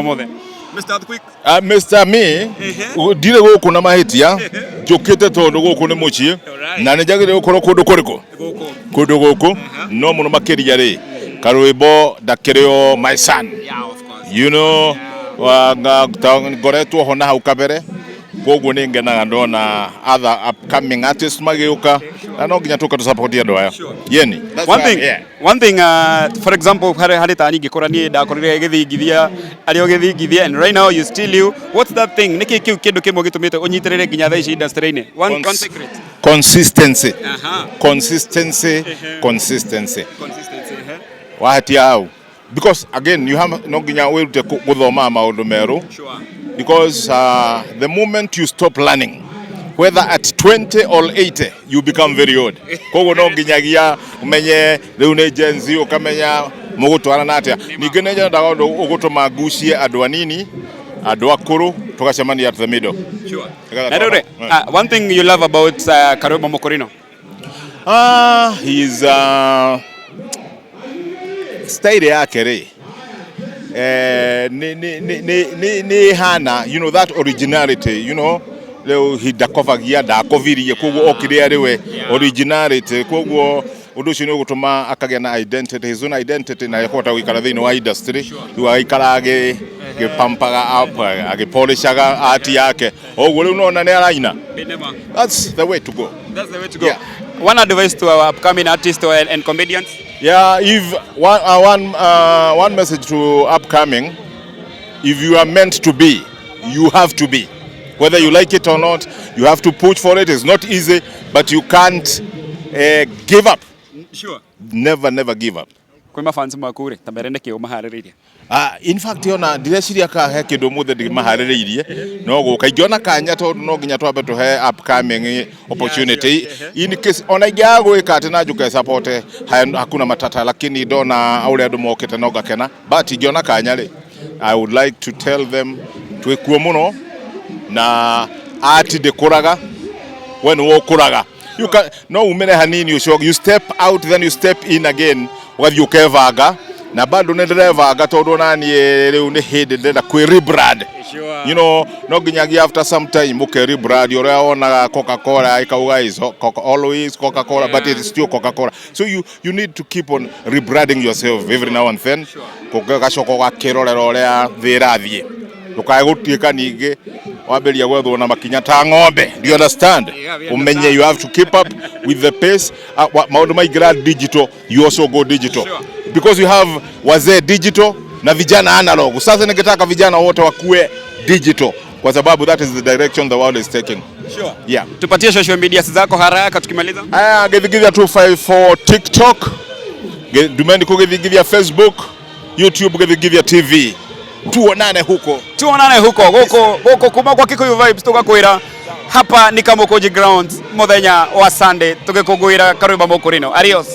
Ũmũthĩ Mr. Earthquake. Mr. Me, ndirĩ gũkũ na mahĩtia, njũkĩte tondũ gũkũ nĩ mũciĩ na nĩ njagĩrĩire gũkorwo kũndũ kũrĩkũ? Gũkũ. Kũndũ gũkũ, no mũno makĩria rĩ, karwĩmbo ndakĩrĩ o my son. Yeah, of course. Ngoretwo ho na hau kabere, koguo nĩ ngenaga ndona other upcoming artists magĩũka, na no nginya tũke tũ-support andũ aya. Yeni. That's One why I'm thing, here. one thing, for example, harĩ ta niĩ ngĩkũra, niĩ ndakorire gĩthingithia arĩ o gĩthingithia, and right now you still you. What's that thing? Nĩkĩ kĩu kĩndũ kĩmwe gĩtũmĩte ũnyitĩrĩre nginya thaa ici industry-inĩ? One secret. Consistency. Consistency, consistency. Consistency. Wahetia hau, because again you have no nginya wĩrute gũthoma maũndũ merũ, because the moment you stop learning, whether at 20 or 80, you become very old. Koguo no nginyagia umenye rĩu nĩ Gen Z, ũkamenya mũgũtwarana atĩa. Ningĩ nĩ nyendaga ũndũ ũgũtũma ngucie andũ anini, andũ akũrũ, tũgacemania at the middle. Na rĩu rĩ, one thing you love about Karwĩmbo Mũkũrino? Ah, he's style yake rĩ, nĩ hana that originality. Rĩu he ndakobagia, ndakobirie, koguo okire arĩ we originality. Koguo ũndũ ũcio nĩ ũgũtũma akagĩa na identity, his own identity, na ekũhota gũikara thĩinĩ wa industry. Rĩu agaikara agĩpampaga up, agĩpolishaga art yake. Ũguo rĩu nona nĩ araina. That's the way to go. That's the way to go. Yeah. One advice to our upcoming artists and comedians? Yeah, if one, one, one message to upcoming: if you are meant to be, you have to be. Whether you like it or not, you have to push for it. It's not easy, but you can't give up. Never, never give up. Kwĩ mafans maku rĩ, ta mere nĩkĩ ũmaharĩrĩirie? In fact, ona ndireciria ka he kĩndũ ũmũthĩ ndĩmaharĩrĩirie, no gũka ingĩona kanya, tondũ no nginya twambe tũhe upcoming opportunity. In case ona ingĩaga gwĩka atĩ na njũke support, hakuna matata, lakini ndona ũrĩa andũ mokĩte no ngakena. But ingĩona kanya rĩ, I would like to tell them twĩkuo mũno na art ndĩkũraga, we nĩwe ũkũraga. You can, no umĩre hanini, ũcoke you step out, then you step in again, ũgathiĩ ũkebanga, na bado nĩ ndĩrebanga tondũ ona niĩ rĩu nĩ hĩndĩ ndĩrenda kwĩ rebrand. No nginyagia after some time ũke rebrand, ũrĩa wonaga Coca-Cola ĩkauga is Coca, always Coca-Cola, but it is still Coca-Cola. So you need to keep on rebranding yourself every now and then, ũgacoka ũgakĩrorera ũrĩa thĩ ĩrathiĩ, ndũkae gũtuĩka ningĩ wambĩrĩria gwethwo na makinya ta ng'ombe. Do you understand? Yeah, we Umenye you have to keep up with the pace. Maũndũ maingĩra digital, you also go digital, because you have wazee digital na vijana analog. Sasa ningetaka vijana wote wakuwe digital kwa sababu that is the direction the world is taking. Yeah. Tupatie social media zako haraka tukimaliza. Aya, Githigithia 254 TikTok, Dumendi Kugithigithia Facebook, YouTube Githigithia TV. Tuonane huko. Tuonane huko guku guku kuma kwa Kikuyu Vibes, tugakwira hapa ni Kamukunji Grounds muthenya wa Sunday, tugikungũĩra Karwĩmbo Mũkũrino. Adios.